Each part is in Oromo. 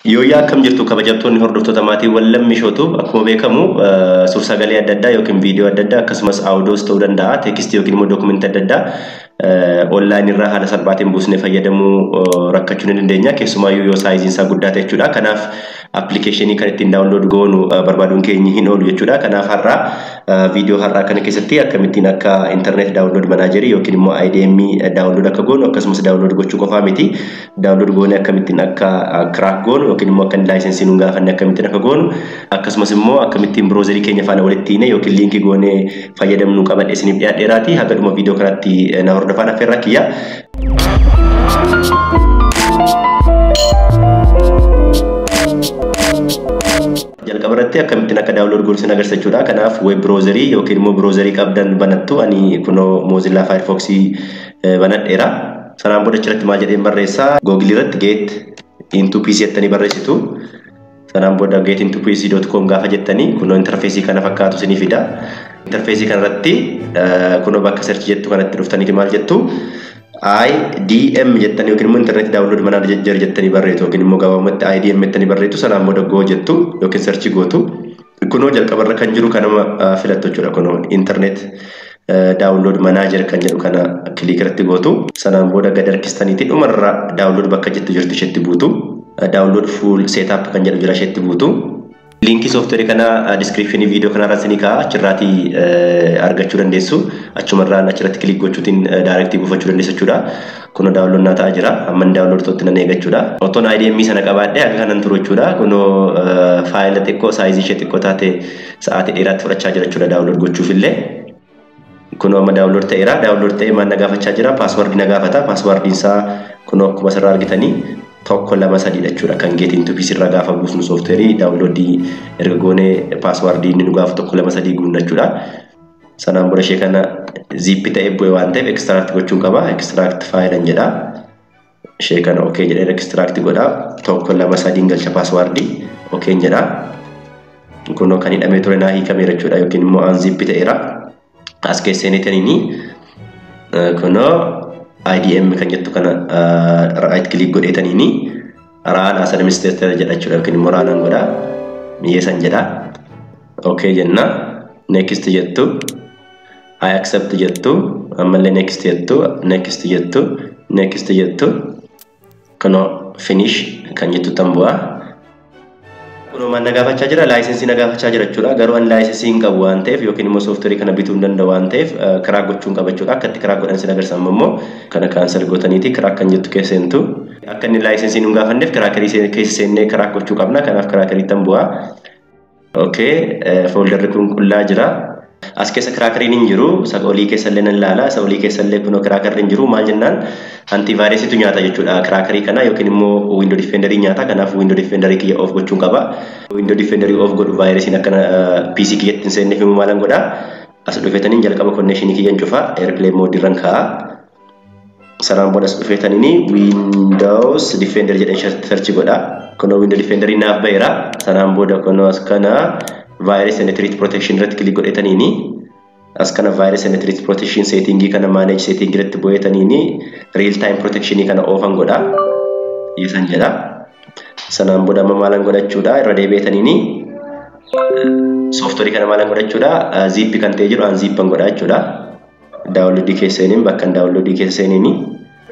Yooyyaa akkam jirtu kabajamtoonni hordoftoota maatiiwwan lammishootu akkuma beekamu suur-sagalee adda addaa yookiin viidiyoo adda addaa akkasumas audios ta'uu danda'a teekstii yookiin immoo dookumentii adda addaa onlaayinii irraa haala salphaatiin buusnee fayyadamuu rakkachuu ni dandeenya keessumaayyuu yoo saayiziin isaa guddaa ta'e jechuudha. Kanaaf appilikeeshinii kan ittiin daawunlood goonu barbaaduun keenya hin oolu jechuudha. Kanaaf har'aa viidiyoo har'aa kana keessatti akkamittiin akka internet download manaajerii yookiin immoo IDM daawunlood akka goonu akkasumas daawunlood gochuu qofaa miti daawunlood goonee akkamittiin akka crack goonu yookiin immoo akka laayisensii nuun gaafanne akkamittiin akka goonu akkasumas immoo akkamittiin biroozerii keenya faana walitti hiine yookiin liinkii goonee fayyadamnu qabadhe isiniif dhiyaadheeraati. Haga dhuma viidiyoo kanatti na hordofaan affeerraa kiyya. Jalqaba irratti akkamittiin akka daawunlood goonu sin agarsiisa jechuudha. Kanaaf web browserii yookiin immoo browserii qabdan banattu ani kunoo Mozilla Firefox banadheera. Sanaan booda achirratti maal jedheen barreessaa Google irratti get into PC jettanii barreessitu. Sanaan booda getintopc.com gaafa jettanii kunoo interfeesii kana fakkaatu isinii fida. Interfeesii kanarratti kunoo bakka search jettu kanatti dhuftaniiti maal jettu IDM jettanii yookiin immoo internet download manager jettanii barreessu yookiin immoo gabaabumatti IDM jettanii barreessu sanaan booda go jettu yookiin search gootu. Kunoo jalqabarra kan jiru kanama filattu jechuudha. Kunoo internet download manager kan jedhu kana kilik irratti gootu. Sanaan booda gad harkistaniiti dhumarra download bakka jettu jirtu isheetti buutu. Download full setup kan jedhu jira isheetti buutu. Liinkii sooftiweerii kana diskiripshinii viidiyoo kanarra isinii kaa'a achirraatii argachuu dandeessu. Achumarraan achirratti kilik gochuutiin daayirektii buufachuu dandeessu jechuudha. Kunoo daawunlood naa ta'aa jira. Amma inni daawunlood ta'utti nan eega jechuudha. Otoon IDM sana qabaadhee akka kanan turu jechuudha. Kunoo faayila xiqqoo saayizii ishee xiqqoo taate sa'aatii dheeraatti fudhachaa jira jechuudha daawunlood gochuuf illee. Kunoo amma daawunlood ta'eera. Daawunlood ta'ee maal na gaafachaa jira? Paaswardii na gaafata. Paaswardiin isaa kunoo akkuma asirraa argitanii 1 2 3 jechuudha. Kan Get into PC irraa gaafa buusnu sooftiweerii daawunloodii erga goonee paaswardii inni nu gaafa 1 2 3 guunna jechuudha. Sanaan booda ishee kana zip ta'ee bu'e waan ta'eef extract gochuun qaba. Extract faayilan jedha. Ishee kana okay jedhee extract godha. 1 2 3 galcha paaswardii okay jedha. Kunoo kan hidhamee ture naa hiikameera jechuudha yookiin immoo unzip ta'eera. As keessa seenetanii kunoo IDM kan jettu kana right click godheetaniini run as administrator jedha jechuudha yookiin immoo run an godha mi'eessan jedha. Okay jenna. Next jettu. I accept jettu. Ammallee next jettu. Next jettu. Next jettu. Kunoo finish kan jettu tan bu'a. Kunoo maal na gaafachaa jira? Laayisensii na gaafachaa jira jechuudha. Garuu ani laayisensii hin qabu waan ta'eef yookiin immoo sooftiweerii kana bituu hin danda'u waan ta'eef crack gochuu hin qaba jechuudha. Akka itti crack godhan sin agarsiisa immoo kana kaansel gootaniiti crack kan jettu keessa seentu. Akka inni laayisensii nu hin gaafanneef kiraakerii keessa seennee crack gochuu qabna. Kanaaf kiraakerii tan bu'a. Okay, fooldarri kun qullaa jira. As keessa kiraakeriin hin jiru. Isa olii keessa illee nan ilaala. Isa olii keessa illee kunoo kiraakerri hin jiru. Maal jennaan antivaayirasiitu nyaata jechuudha. Kiraakerii kana yookiin immoo window defenderii nyaata. Kanaaf window defenderii kiyya off gochuun qaba. Window defenderii off godhu vaayirasiin akkana PC kiyyatti hin seenneef immoo maalan godha? As dhufeetaniin jalqaba konneeshinii kiyyan cufa. Airplane mode irran kaa'a. Sanaan booda as dhufeetaniin Windows Defender jedheen search godha. Kunoo Windows Defenderii naaf ba'eera. Sanaan booda kunoo as kana virus and threat protection irratti kilik godhetaniini as kana virus and threat protection setting kana manage setting irratti bu'eetaniini real time protection kana oofan godha. Yesan jedha. Sanaan booda amma maalan godhachuudha irra deebi'etaniini software kana maalan godhachuudha zip kan ta'e jiru unzip an godha jechuudha. Download keessa seeniin bakka download keessa seeniini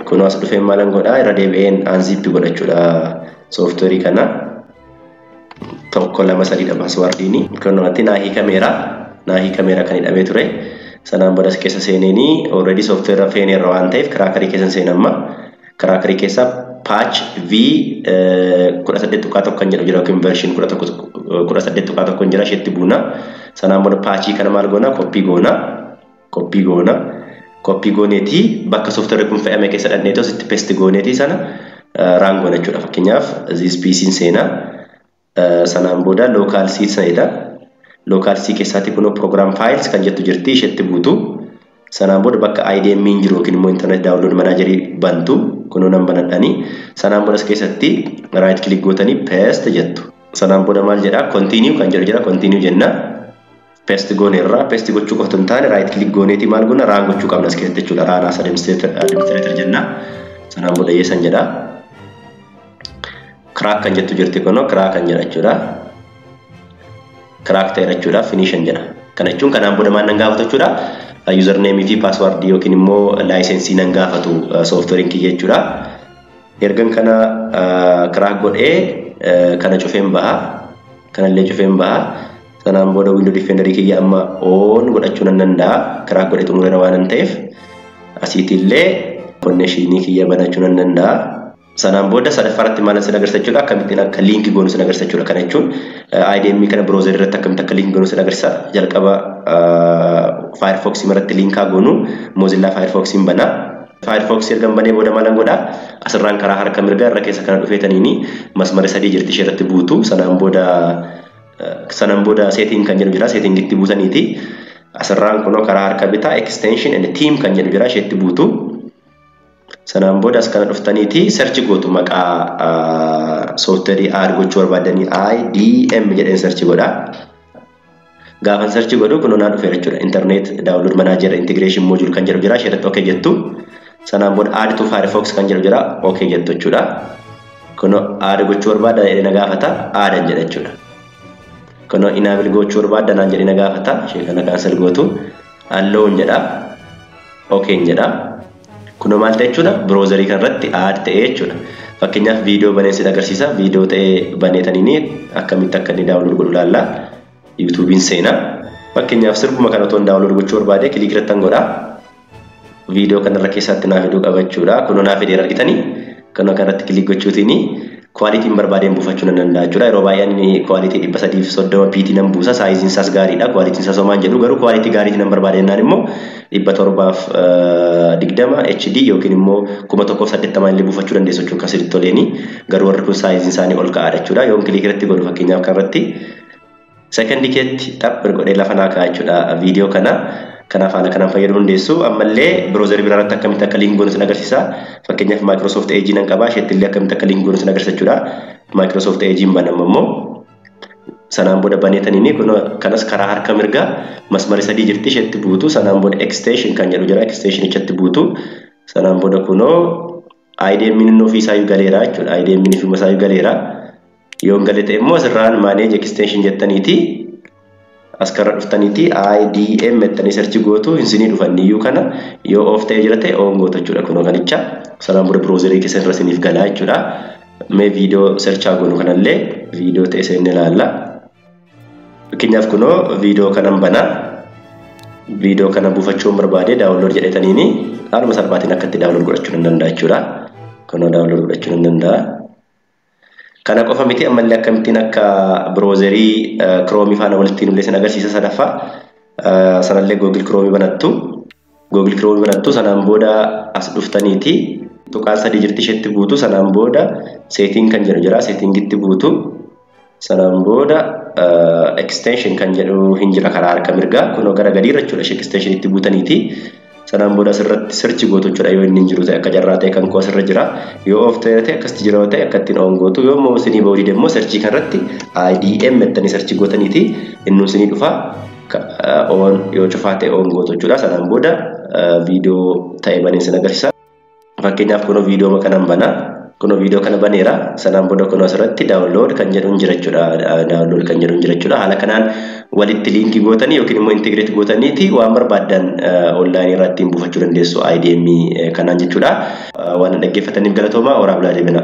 kunoo as dhufeen maalan godha irra deebi'een unzip godhachuudha software kana. 1 2 3 dha paaswardiini. Kunooti naa hiikameera. Naa hiikameera kan hidhamee ture. Sanaan booda as keessa seeneenii already software feeneerra waan ta'eef kiraakerii keessa seenamma. Kiraakerii keessa patch V 18.1 kan jedhu jira yookiin version 18.1 kan jira isheetti buuna. Sanaan booda paachii kana maal goona? Koppii goona. Koppii goona. Koppii gooneetii bakka software kun fe'ame keessa dhaqneetoo sitti paste gooneetii sana raan goona jechuudha. Fakkeenyaaf this PC seenaa. Sanaan booda local C sanadha. Local C keessaatti kunoo program files kan jettu jirti isheetti buutu. Sanaan booda bakka IDM hin jiru yookiin immoo internet download managerii bantu kunoo nan banadhanii. Sanaan booda as keessatti right click gootanii paste jettu. Sanaan booda maal jedha? Continue kan jedhu jira. Continue jenna. Paste gooneerra. Paste gochuu qofa hin taane right click gooneeti maal goona? Run gochuu qabna as keessatti jechuudha. Run as administrator jenna. Sanaan booda yeesan jedha. Crack kan jettu jirti kunoo crack kan jedha jechuudha. Crack ta'eera jechuudha. Finish jedha. Kana jechuun kanaan booda maal nan gaafatu jechuudha. Username fi password yookiin immoo license nan gaafatu softwarein kiyya jechuudha. Ergan kana crack godhee kana cufeen baha. Kanallee cufeen baha. Sanaan booda Windows Defender kiyya amma on godhachuu nan danda'a. Crack godhee xumureera waan ta'eef asiitillee connection kiyya banachuu nan danda'a. Sanaan booda sadaffaarratti maal sin agarsiisa jechuudha, akkamittiin akka link goonu sin agarsiisa jechuudha. Kana jechuun IDM kana browser irratti akkamitti akka link goonu sin agarsiisa. Jalqaba Firefox irratti linkaa goonu, Mozilla Firefox bana. Firefox erga banee booda maal godhaa? Asirraan karaa harka mirgaa irra keessa kana dhufeetaniini masmara sadii jirti, ishee irratti buutu. Sanaan booda setting kan jedhu jira, setting itti buutaniiti. Asirraan kunoo karaa harka bitaa extension and theme kan jedhu jira, isheetti buutu. Sanaan booda as kana dhuftaniiti search gootu, maqaa software add gochuu barbaadanii IDM jedheen search godha. Gaafan search godhu kunoo naa dhufeera jechuudha. Internet Download Manager Integration Module kan jedhu jira, ishee irratti okay jettu. Sanaan booda add to Firefox kan jedhu jira, okay jettu jechuudha. Kunoo add gochuu barbaada jedhee na gaafata, add jedha jechuudha. Kunoo enable gochuu barbaada naan jedhee na gaafata, ishee kana cancel gootu. Allow jedha. Okay jedha. Kunoo maal ta'e jechuudha? Browserii kanarratti add ta'e jechuudha. Fakkeenyaaf viidiyoo banee sin agarsiisa. Viidiyoo ta'ee baneetaniini akkamitti akka inni download godhu ilaalla. YouTube'n seenaa. Fakkeenyaaf sirbuma kana otoo download gochuu barbaade click irratti godha. Viidiyoo kanarra keessatti naa fiduu qaba jechuudha. Kunoo naa fideera, argitanii. Kunoo kanarratti click gochuutiin qualityn barbaadeen buufachuu nan danda'a jechuudha. Yeroo baay'ee inni quality 330 pt nan buusa. Sizeiin isaas gaariidha. Qualityn isaas homaan jedhu, garuu quality gaariitiin nan barbaade jennaan immoo 720 HD yookiin immoo 1080 illee buufachuu dandeessu jechuudha kan sirriitti toleeni. Garuu warri kun sizeiin isaanii ol ka'aadha jechuudha. Yoon click irratti godhu, fakkeenyaaf kanarratti sekondii keetti xaphir godhee lafa naa ka'a jechuudha viidiyoo kana. Kanaaf haala kanaan fayyadamuu dandeessu. Ammallee browserii biraa irratti akkamitti akka link goonu sin agarsiisa. Fakkeenyaaf Microsoft Edge nan qaba. Isheetti illee akkamitti akka link goonu sin agarsiisa jechuudha. Microsoft Edge banama immoo. Sanaan booda baneetaniini kun kanas karaa harka mirgaa masmari sadii jirti, isheetti buutu. Sanaan booda extension kan jedhu jira, extensionichatti buutu. Sanaan booda kunoo IDM inni ofii isaayyuu galeera jechuudha. IDM inni ofii isaayyuu galeera. Yoon gale ta'e immoo asirraan manage extension jettaniiti as karra dhuftaniiti IDM jettanii search gootu, isinii dhufanniyyuu kana yoo off ta'ee jira ta'e on gootu jechuudha kunoo kanicha. Sanaan booda browserii keessa irra isiniif galaa jechuudha. Mee viidiyoo searchaa goonu kanallee viidiyoo ta'e seenne ilaalla. Fakkeenyaaf kunoo viidiyoo kanan banaa. Viidiyoo kana buufachuun barbaade download jedhetaniini haaluma salphaatiin akka itti download godhachuu nan danda'a jechuudha. Kunoo download godhachuu nan danda'a. Kana qofa miti, ammallee akkamittiin akka browserii Chrome faana walitti hidhullee sin agarsiisa sadaffaa. Sanallee Google Chrome banattu. Google Chrome banattu, sanaan booda as dhuftaniiti tuqaan sadii jirti, isheetti buutu. Sanaan booda setting kan jedhu jira, settingitti buutu. Sanaan booda extension kan jedhu hin jira karaa harka mirgaa, kunoo gara gadiirra jechuudha, ishee extensionitti buutaniiti. Sanaan booda asirratti search gootu jechuudha yoo inni hin jiru ta'e. Akka carraa ta'e kan koo asirra jira. Yoo off ta'e ta'e akkasitti jira yoo ta'e akka ittiin on gootu, yoo immoo isinii ba'uu dide immoo search kanarratti IDM jettanii search gootaniiti inni isinii dhufa, on yoo cufaa ta'e on gootu jechuudha. Sanaan booda viidiyoo ta'e banee sin agarsiisa. Fakkeenyaaf kunoo viidiyoo kanan banaa. Kunoo viidiyoo kana baneera. Sanaan booda kunoo asirratti download kan jedhu hin jira jechuudha. Download kan jedhu hin jira jechuudha. Haala kanaan walitti link gootanii yookiin immoo integrate gootaniiti waan barbaaddan onlineii irraa ittiin buufachuu dandeessu IDM kanaan jechuudha. Waan dhaggeeffataniif galatooma, horaa bulaa deebina.